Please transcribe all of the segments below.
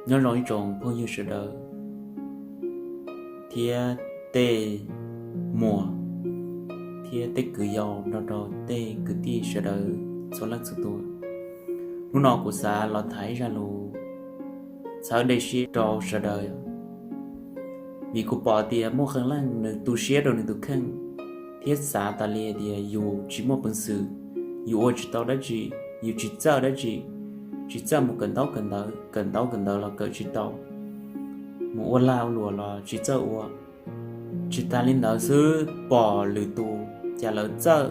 Nyob zoo ib tsoom phooj ywg sawv daws thiab tej muam thiab tej kwv yau nrog rau tej kwv tij sawv daws txhua leej txhua tus. Hnub no kuv xav los tham ib zaj lus txhawb dej siab rau sawv daws, vim kuv pom tias muaj qee leej nws tu siab rau nws tus kheej thiab xav tas li tias yus tsis muaj peev xwm, yus ua tsis tau dab tsi, yus tsis txawj dab tsi, tsis txawj mus kawm ntaub kawm ntawv, kawm ntaub kawm ntawv los kawm tsis tau, mus ua lag ua luam los tsis txawj ua. Tsis tas li ntawd xwb, pom lwm tus cas lawv txawj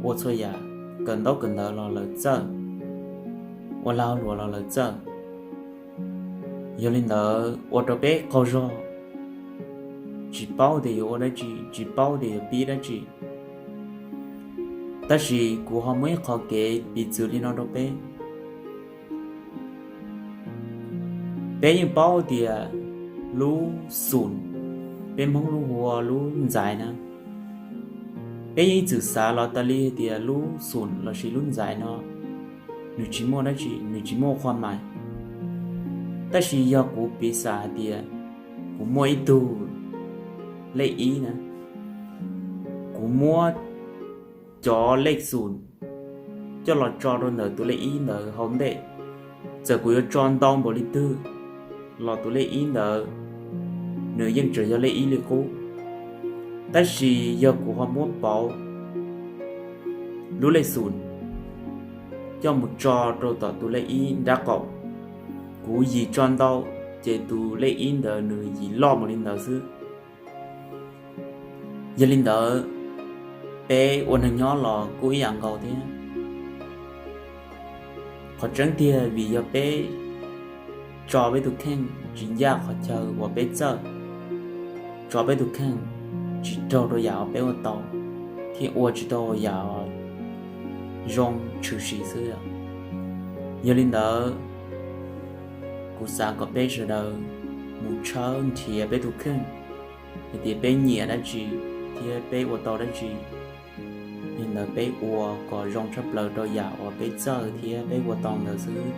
ua txhua yam, kawm ntaub kawm ntawv los lawv txawj, ua lag ua luam los lawv txawj. Yog li ntawd ua rau peb qaug zog, tsis paub tias yuav ua dab tsi, tsis paub tias yuav pib dab tsi. Tab sis kuv ho muaj ib qho kev piv txwv li no rau peb. Peb yeej paub tias lub xum, peb Hmoob lub hu ua lub ntxaiv na, peb yeej ib txwm xav los tas li tias lub xum lossis lub ntxaiv no nws tsis muaj dab tsi, nws tsis muaj qhua mais. Tab sis yog kuv piv xam hais tias kuv muaj ib tug lej ib na, kuv muab cov lej xum coj los tso rau ntawm tus lej ib ntawd hauv ntej, txawm kuv yuav tso ntau npaum li twg los tus lej ib ntawd nws yeej tseem yog lej ib li qub. Tab sis yog kuv ho muab pauv lub lej xum coj mus tso rau tom tus lej ib nrab qaum, kuv yim tso ntau, ces tus lej ib ntawd nws yim loj mus li ntawd xwb. Yog li ntawd, peb ua neeg nyob los kuj ib yam nkaus thiab. Qhov tseeb tiag vim yog peb tso peb tus kheej tsis ncaj qhov chaw uas peb txawj, tso peb tus kheej tsis raug rau yam uas peb ua tau, thiab ua tsis tau yam zoo tshwm sim xwb. Yog li ntawd, kuv xav kom peb sawv daws mus tshawb nrhiav peb tus kheej, hais tias peb nyiam dab tsi thiab peb ua tau dab tsi. Yog li ntawd peb ua kom zoo tshaj plaws rau yam uas peb txawj thiab peb ua tau ntawd xwb,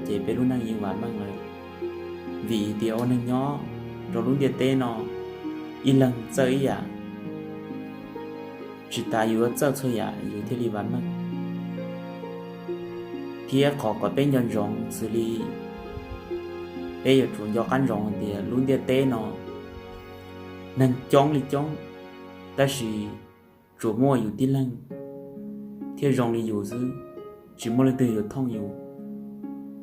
ces peb lub neej yeej vam meej lawm. Vim tias ua neeg nyob rau lub ntiaj teb no, ib leeg txawj ib yam, tsis tas yus yuav txawj txhua yam yus thiaj li vam meej. Thiab qhov kom peb nco ntsoov xws li peb yuav tsum nco qab ntsoov tias lub ntiaj teb no neeg coob li coob, tab sis tsuas muaj yus tib leeg thiaj zoo li yus xwb, tsis muaj leej twg yuav thooj yus.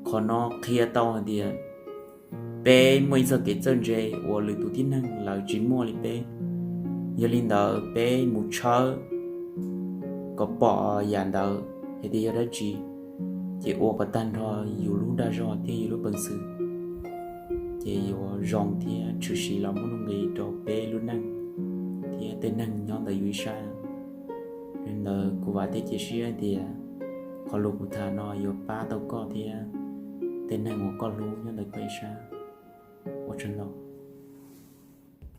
Qhov no qhia tau hais tias peb muaj ib txoj kev txawj ntse uas lwm tus tib neeg lawv tsis muaj li peb. Yog li ntawd peb mus tshawb kom pom yam ntawd hais tias yog dab tsi, ces ua kom tag nrho yus lub dag zog thiab yus lub peev xwm, ces yuav zoo thiab tshwm sim los muaj nuj nqis rau peb lub neej thiab tej neeg nyob ntawm yus ib sab. Li ntawd kuv vam thiab cia siab tias qhov lus kuv tham no yuav pab tau koj thiab tej neeg uas koj hlub nyob ntawm koj ib sab. Ua tsaug ntau.